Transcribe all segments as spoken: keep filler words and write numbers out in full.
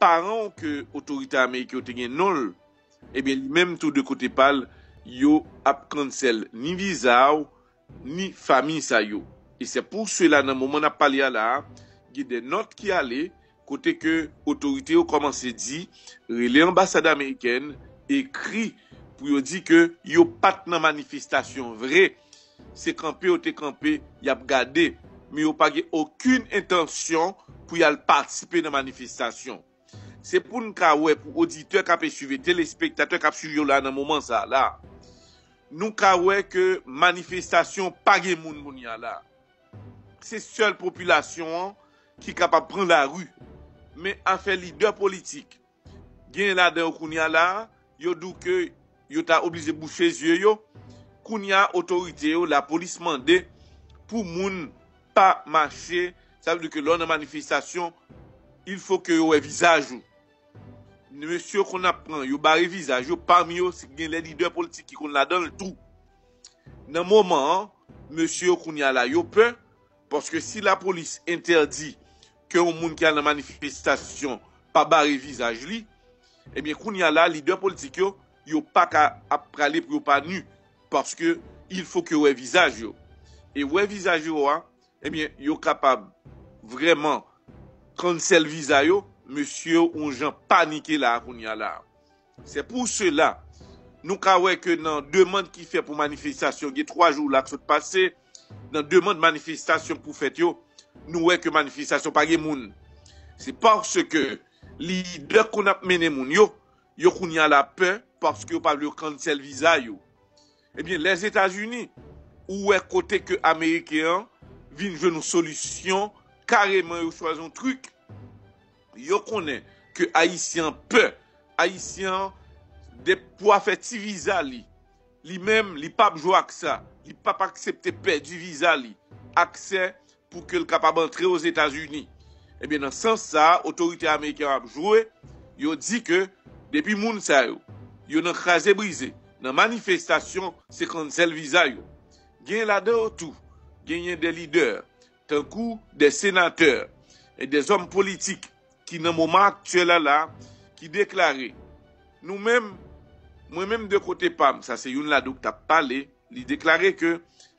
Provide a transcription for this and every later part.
paran w ke otorite ameriken yo te gen non l, ebyen, li menm tou de kote pa l, yo ap cancel ni viza w, ni fanmi sa yo. E se pou sela, nan moman n ap pale a la a, gen de nòt ki ale, kote ke otorite yo kòmanse di, rele anbasad amerikèn, ekri pou yo di ke yo pa t nan manifestasyon vre. Se kanpe yo te kanpe, y ap gade, men yo pa gen okenn entansyon pou y al patisipe nan manifestasyon. Se pou n ka wè, pou oditè k ap swiv, telespektatè k ap swiv yo la nan moman sa a la, nou ka wè ke manifestasyon pa gen moun kounye a la. Se sèl popilasyon an ki kapab pran lari. Men afè lidè politik, gen ladan yo kounye a la, yo di w ke yo ta oblije bouche zye yo. Kounye a, otorite yo, lapolis mande pou moun pa mache. Sa vle di ke lè w nan manifestasyon, il faut que yo wè vizaj ou. Mesye yo konn ap pran, yo bare vizaj yo, pami yo, gen lè lidè politik ki konn ladan l tou. Nan moman an, mesye yo kounye a la, yo pè, paske si lapolis entèdi ke yon moun ki al nan manifestasyon pa bare vizaj li, ebyen, kounye a la, lidè politik yo, yo pa ka ap prale pou yo pa ni, paske il faut que yo wè vizaj yo. E wè vizaj yo a, ebyen, yo kapab vrèman cancel viza yo, mesye yo yon jan panike la a kounye a la. Se pou sela, nou ka wè ke nan demann ki fè pou manifestasyon, gen twa jou la k sot pase, nan demann manifestasyon pou fèt yo, nou wè ke manifestasyon pa gen moun. Se paske lidè konn ap mennen moun yo, yo kounye a la pè paske yo pa vle yo cancel viza yo. Ebyen, Lèzetazini, ou wè kote ke Ameriken an vin jwenn yon solisyon, kareman yo chwazi yon trik. Yo konnen ke Ayisyen an pè. Ayisyen an, de, pou afè ti viza li, li menm, li p ap jwe ak sa. Li p ap aksepte pèdi viza li. Aksè pou ke l kapab antre Ozetazini. Ebyen, nan sans sa a, otorite ameriken yo ap jwe, yo di ke depi moun sa yo, yo nan kraze brize, nan manifestasyon, se cancel viza yo. Gen ladan yo tou, genyen de lidè, tankou de senatè e de zòm politik ki nan moman aktyèl la la, ki deklare, nou menm, mwen menm de kote pa m, sa se youn ladan yo k t ap pale, li deklare ke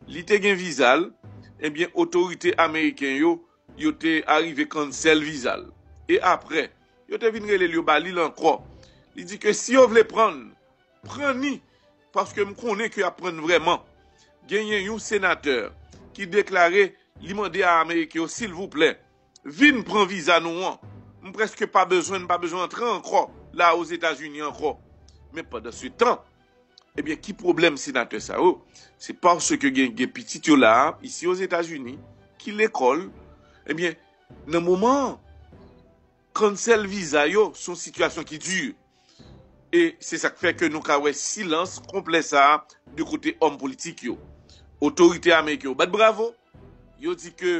li te gen viza l, ebyen, otorite ameriken yo, yo te arive cancel viza l. E apre, yo te vin rele l, yo ba li l ankò. Li di ke si yo vle pran l, pran ni, paske m konnen ke y ap pran n vrèman. Genyen yon senatè ki deklare, li mande a Ameriken yo, silvouplè, vin pran viza nou an. M prèske pa bezwen, n pa bezwen antre ankò la Ozetazini ankò. Men pandan se tan, ebyen, ki pwoblèm senatè sa yo? Se paske gen, gen pitit yo la a, isi Ozetazini, ki lekòl. Ebyen, nan moman an, cancel viza yo, se yon sitiyasyon ki di. E se sa k fè ke nou ka wè silans konplè sa a de kote òm politik yo. Otorite ameriken yo bat bravo, yo di ke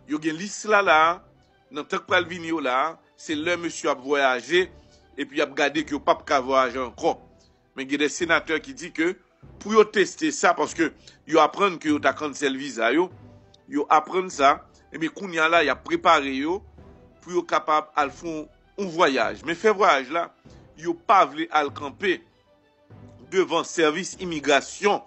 yo gen lis la la a, nan tan k pral vini yo la a, se lè mesye yo ap vwayaje, epi y ap gade ke yo p ap ka vwayaje ankò. Men gen de senatè ki di ke pou yo teste sa, paske yo aprann ke yo ta cancel viza yo, yo aprann sa, ebyen, kounye a la, y ap prepare yo pou yo kapab al fè yon, yon vwayaj. Men fè vwayaj la, yo pa vle al kanpe devan sèvis imigrasyon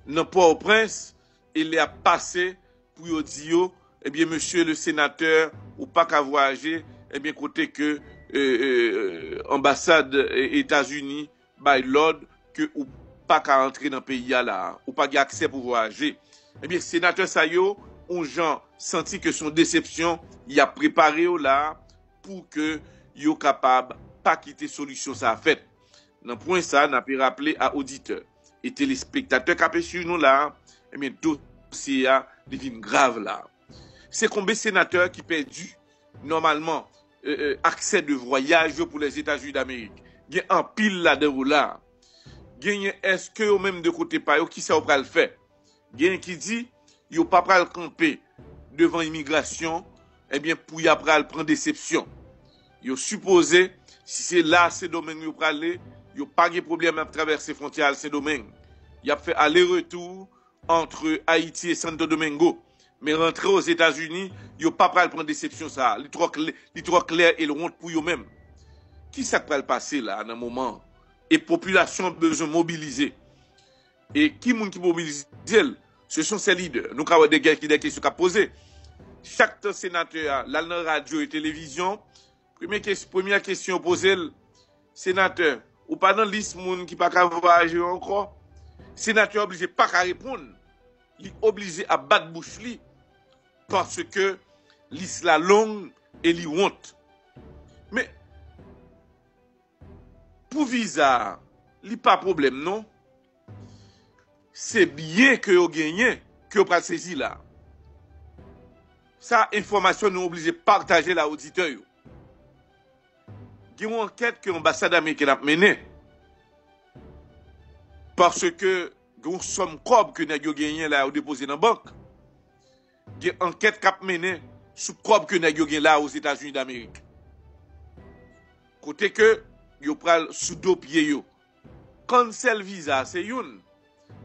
nan Pòtoprens, e lè y ap pase pou yo di yo, ebyen, mesye le senatè, ou pa ka vwayaje, ebyen, kote ke, e, e, e, anbasad, e, Etazini bay lòd ke ou pa ka antre nan peyi a la a, ou pa gen aksè pou vwayaje. Ebyen, senatè sa yo, yon jan santi ke se yon desepsyon, y ap prepare yo la a pou ke yo kapab pa kite solisyon sa a fèt. Nan pwen sa, n ape raple a oditè e telespektatè k ape swiv nou la a, ebyen, dosye a, li vin grav la a. Se konbe senatè ki pèdi, nòmalman, e, e, aksè de vwayaj yo pou Lèzetazini Damerik. Gen anpil ladan yo la a. Genyen, èske yo menm de kote pa yo, kisa yo pral fè? Genyen ki di, yo pa pral kanpe devan imigrasyon, ebyen, pou y a pral pran desepsyon. Yo sipoze, si se la Sendomeng yo prale, yo pa gen pwoblèm ap travèse fwontyè al Sendomeng. Y ap fè ale retou ant Ayiti e Santo Domingo. Men rantre Ozetazini, yo pa pral pran desepsyon sa a. Li twò klè, li twò klè e l wont pou yo menm. Ki sa k pral pase la nan moman an? E popilasyon an bezwen mobilize. E ki moun ki mobilize l? Se son sèl lidè. Nou ka wè de gen ki de kesyon k ap poze. Chak tan senatè a l al nan radyo e televizyon, premye kes, premyè kesyon yo poze l, senatè, ou pa nan lis moun ki pa ka vwayaje yo ankò? Senatè a oblije pa ka reponn. Li oblije ap bat bouch li paske lis la long e li wont. Men, pou viza a, li pa pwoblèm non. Se byen ke yo genyen ke yo pral sezi la. Sa enfòmasyon nou oblije pataje la oditè yo. Gen yon ankèt ke anbasad ameriken ap mennen. Paske gen yon sòm kòb ke nèg yo genyen la yo depoze nan bank. Gen ankèt k ap mennen sou kòb ke nèg yo gen la Ozetazini Damerik. Kote ke yo pral sou do pye yo. Cancel viza se youn.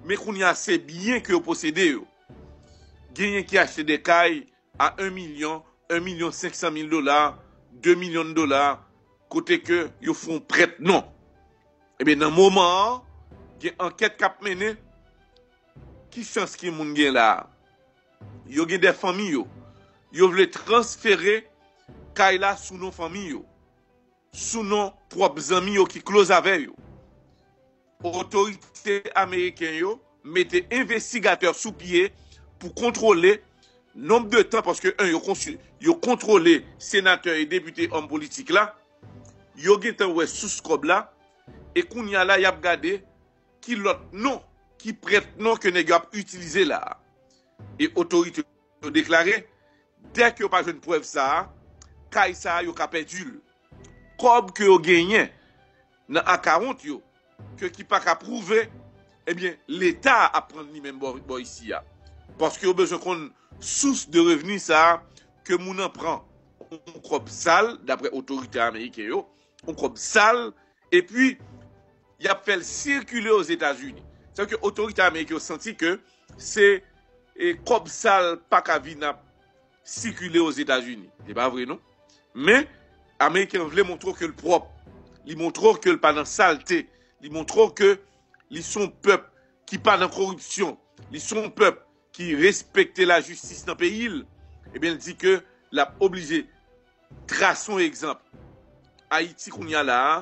Men kounye a se byen ke yo posede yo. Genyen ki achte de kay a en milyon, en milyon senk san mil dola, de milyon dola, kote ke yo fè yon prèt non. Ebyen, nan moman an, gen ankèt k ap mennen. Ki chans ki moun gen la a? Yo gen de fanmi yo. Yo vle transfere kay la sou non fanmi yo, sou non pwòp zanmi yo ki close avè yo. Otorite ameriken yo mete envestigatè sou pye pou kontwole nonb de tan, paske, en, yo, yo kontwole senatè e depite, òm politik la. Yo gentan wè sous kòb la. E kounye a la, y ap gade ki lòt non, ki prèt non ke nèg yo ap itilize la a. E otorite yo deklare, dèk yo pa jwenn prèv sa a, kay sa a yo ka pèdi l. Kòb ke yo genyen nan akawont yo, ke ki pa ka pwouve, ebyen, Leta a ap pran li menm bò, bò isi a. Paske yo bezwen konn sous de revni sa a ke moun nan pran. Yon kòb sal, dapre otorite ameriken yo, yon kòb sal, epi y ap fè l sikile Ozetazini. Sa vle di ke otorite ameriken yo santi ke se, e, kòb sal pa ka vin ap sikile Ozetazini. Se pa vre non. Men, ameriken vle montre w ke l pwòp. Li montre w ke l pa nan salte. Li montre w ke li se yon pèp ki pa nan koripsyon. Li se yon pèp ki respekte lajistis nan peyi l. Ebyen, l di ke l ap oblije trase yon egzanp. Ayiti kounye a la a,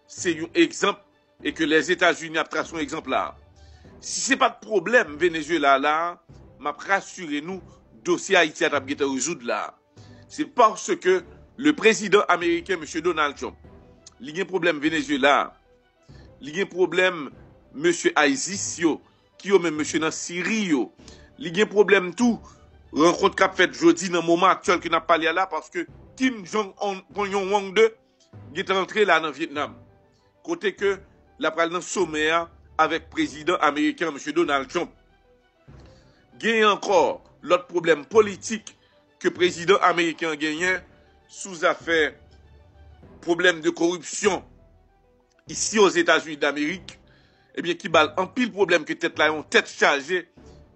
se yon egzanp e ke Lèzetazini ap trase yon egzanp la a. Si se pa t pwoblèm Venezuela la a, m ap rasire nou, dosye Ayiti a t ap gentan rezoud la a. Se paske le prezidan ameriken, mesye Donald Trump, li gen pwoblèm Venezuela a, li gen pwoblèm mesye ISIS yo, ki yo menm mesye nan Siri yo. Li gen pwoblèm tou, rankont k ap fèt jodi nan moman aktyèl ke n ap pale a la, paske Kim Jong Un, Jong Un de, gentan antre la nan Vietnam. Kote ke l ap pral nan somè a avèk prezidan ameriken, mesye Donald Trump. Genyen ankò lòt pwoblèm politik ke prezidan ameriken an genyen sou zafè pwoblèm de koripsyon isi Ozetazini Damerik, ebyen, ki ba l anpil pwoblèm ke tèt la yon tèt chaje,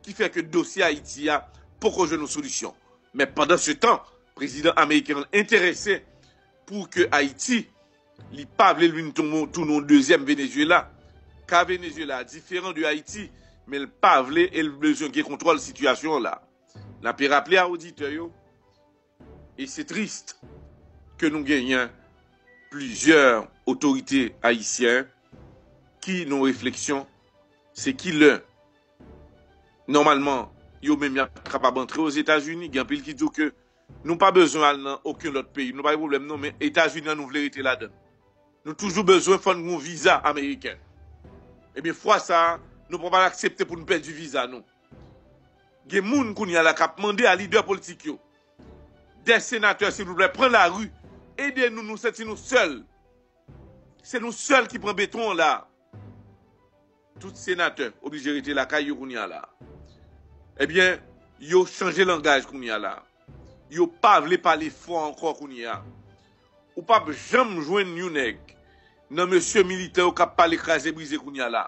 ki fè ke dosye Ayiti a poko jwenn yon solisyon. Men pandan se tan, prezidan ameriken an enterese pou ke Ayiti, li pa vle l vin tounen yon dezyèm Venezuela. Ka Venezuela a diferan de Ayiti, men l pa vle e l bezwen gen kontwòl sitiyasyon an la. N ape raple a oditè yo, e se tris ke nou genyen plizyè otorite ayisyen ki nan refleksyon, se ki lè, nòmalman, yo menm y ap kapab antre Ozetazini. Gen anpil ki di w ke nou pa bezwen al nan okenn lòt peyi, nou pa gen pwoblèm non, men Etazini an nou vle rete ladan l. Nou toujou bezwen fò n gen yon viza ameriken. Ebyen, fwa sa a, nou pa pral aksepte pou n pèdi viza nou. Gen moun kounye a la k ap mande a lidè politik yo, de senatè, silvouplè, pran lari, ede nou, nou santi nou sèl. Se nou sèl ki pran beton an la. Tout senatè oblije rete lakay yo kounye a la. Ebyen, yo chanje langaj kounye a la. Yo pa vle pale fò ankò kounye a. Ou p ap janm jwenn yon nèg nan mesye militan yo k ap pale kraze brize kounye a la.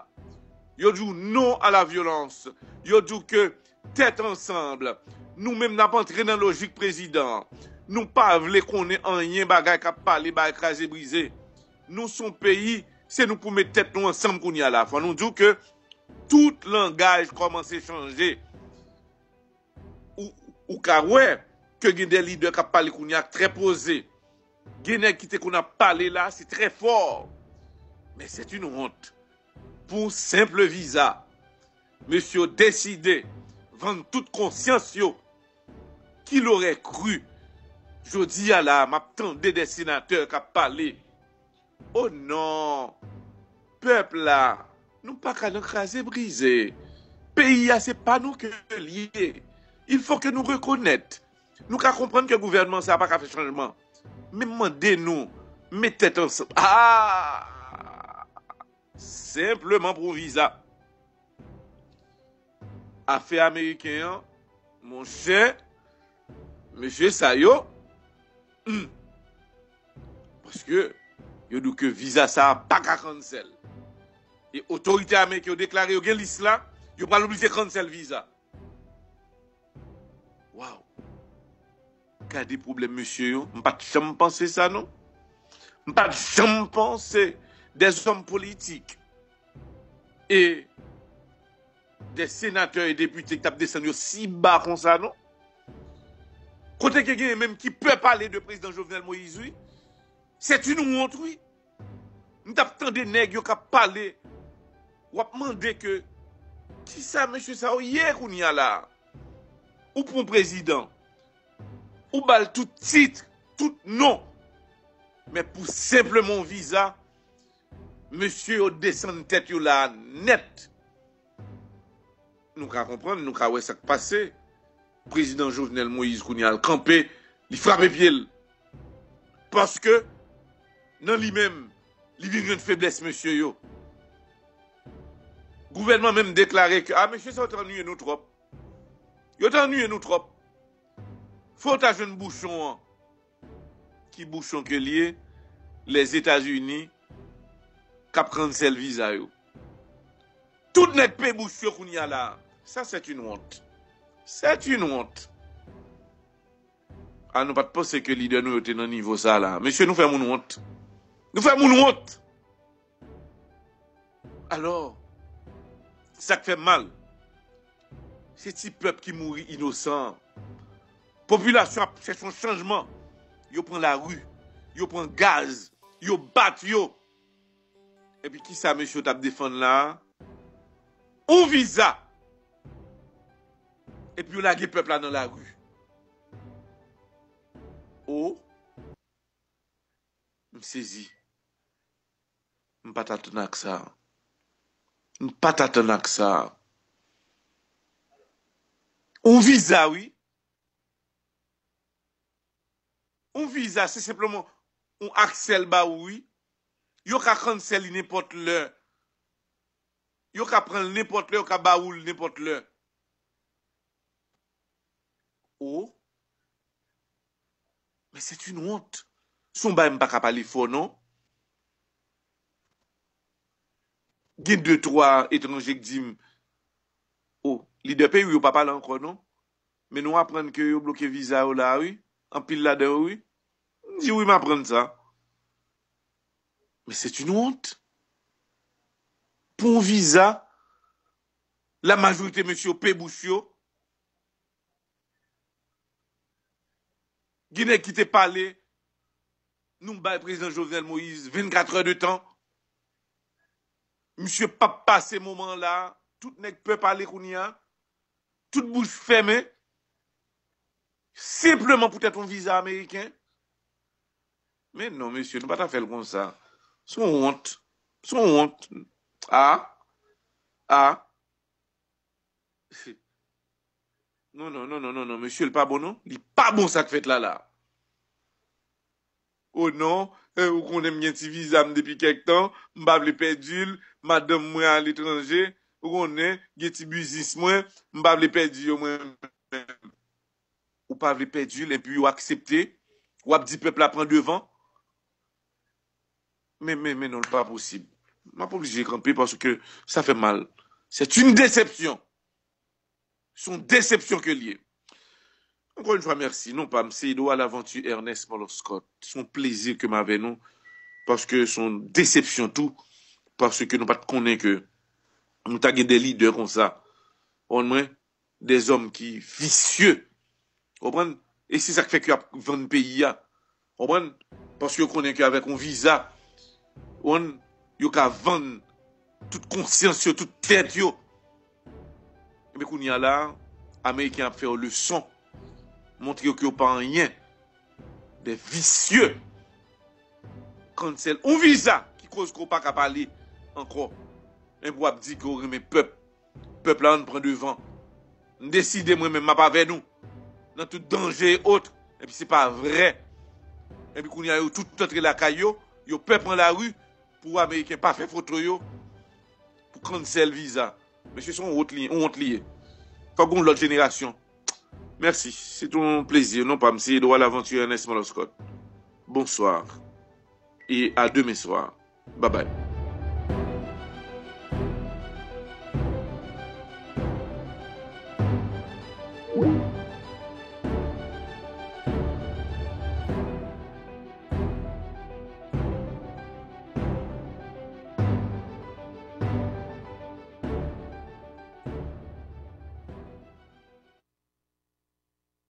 Yo di w non à la violence. Yo di w ke tèt ansanm, Nou menm n ap antre nan lojik prezidan an. Nou pa vle konnen anyen bagay k ap pale, bagay kraze brize. Nou se yon peyi, se nou pou met tèt nou ansanm kounye a la. Fò nou di w ke tout langaj kòmanse chanje. Ou, ou ka wè ke gen de lidè k ap pale kounye a trè poze. Gen nèg ki te konn ap pale la, se trè fò. Men c'est une honte. Pou yon senp viza, mesye yo deside vann tout konsyans yo. Qui l'aurait cru? Jodi a la, m ap tande de senatè k ap pale. O non! Pèp la, nou pa ka nan kraze brize. Peyi a, se pa nou ke l ye. Il faut que nou rekonèt. Nou ka konprann ke gouvènman sa a pa ka fè chanjman. Men m mande nou, met tèt ansanm. Ah! Senpleman pou yon viza. Afè ameriken an, monchè, mesye sa yo, hmm. Paske yo di w ke viza sa a pa ka cancel. E otorite ameriken yo deklare yo gen lis la, yo pral oblije cancel viza. Waw! Gade pwoblèm mesye yo. M pa t janm panse sa, non. M pa t janm panse des hommes politiques e des senatè e depite ki t ap desann yo si ba konsa, non. Kote ke genyen menm ki pè pale de prezidan Jovenel Moïse, wi. C'est une honte, wi. M t ap tande nèg yo k ap pale. W ap mande ke, kisa mesye sa yo ye kounye a la? Ou pran prezidan, ou ba l tout tit, tout non. Men pou senpleman yon viza, mesye yo desann tèt yo la nèt. Nou ka konprann, nou ka wè sa k pase. Prezidan Jovenel Moïse kounye a l kanpe, li frape pye l. Paske, nan li menm, li vin jwenn feblès mesye yo. Gouvènman menm deklare ke, a, mesye sa yo te annuiye nou twòp. Yo te annuiye nou twòp. Fò yo ta jwenn bouchon an. Ki bouchon ke l ye? Lèzetazini k ap cancel viza yo. Tout nèg pe bouch yo kounye a la. Sa, c'est une honte. C'est une honte. A, nou pa t panse ke lidè nou yo te nan nivo sa la. Mesye, nou fè moun wont. Nou fè moun wont. Alò, sa k fè m mal, se ti pèp ki mouri inosan an. Popilasyon ap chèche yon chanjman. Yo pran lari, yo pran gaz, yo bat yo. Epi kisa mesye yo t ap defann la a? Yon viza. Epi yo lage pèp la nan lari. O, m sezi. M pa t atann ak sa. M pa t atann ak sa. Yon viza, wi. Yon viza, se senpleman yon aksè l ba ou, wi. Yo ka cancel li nenpòt lè. Yo ka pran l nenpòt lè, yo ka ba ou l nenpòt lè. O, men c'est une honte. Se yon bagay m pa ka pale fò, non. Gen de, twa etranje k di m, o, lidè peyi w yo pa pale ankò, non. Men nou aprann ke yo bloke viza yo la, wi. Anpil ladan yo, wi. M di, wi, m aprann sa. Men c'est une honte. Pou yon viza, la majorite mesye yo pe bouch yo. Gen nèg ki te pale, nou bay prezidan Jovenel Moïse vennkat è de tan. Misye p ap pase moman an la. Tout nèg pè pale kounye a. Tout bouch fèmen. Senpleman poutèt yon viza ameriken. Men non, mesye, nou pa ta fè l konsa. Se yon wont. Se yon wont. A. A. Non, non, non, non, non, non, mesye, l pa bon, non. Li pa bon sa k fèt la, la. O non, eh, ou konnen m gen ti viza m depi kèk tan, m pa vle pèdi l, madanm mwen aletranje, ou konnen, gen ti biznis mwen, m pa vle pèdi yo mwen menm. Ou pa vle pèdi l, epi ou aksepte, w ap di pèp la pran devan. Men, men, men non, l pa posib. M ap oblije kanpe paske sa fè mal. C'est une déception. Se yon desepsyon ke l ye. Encore une fois, merci. Non pa m, se Edouard Laventure Ernest Moloscott. Se yon plezi ke m avè nou, paske se yon desepsyon tou, paske nou pa t konnen ke nou ta gen de lidè konsa. Ou konprann mwen? De zòm ki visye. Ou konprann? E se sa k fè ke y ap vann peyi a. Ou konprann? Paske yo konnen ke avèk yon viza, ou konprann, yo ka vann tout konsyans yo, tout tèt yo. Epi kounye a la, Ameriken ap fè yo leson, montre yo ke yo pa anyen. De visye. Cancel yon viza ki koz ke w pa ka pale ankò. Epi w ap di ke w renmen pèp. Pèp la, ann pran devan. M deside mwen menm, m ap avè nou nan tout danje e ot. Epi se pa vrè. Epi kounye a, yo tout antre lakay yo, yo pè pran lari pou Ameriken pa fè foto yo, pou cancel viza. Mesye, se yon wont li, yon wont li ye. Fòk gen yon lòt jenerasyon. Mèsi. Se yon plezi. Non pa m, se Edouard Laventure Ernest Moloscott. Bonsoir. Et à demain soir. Bye bye.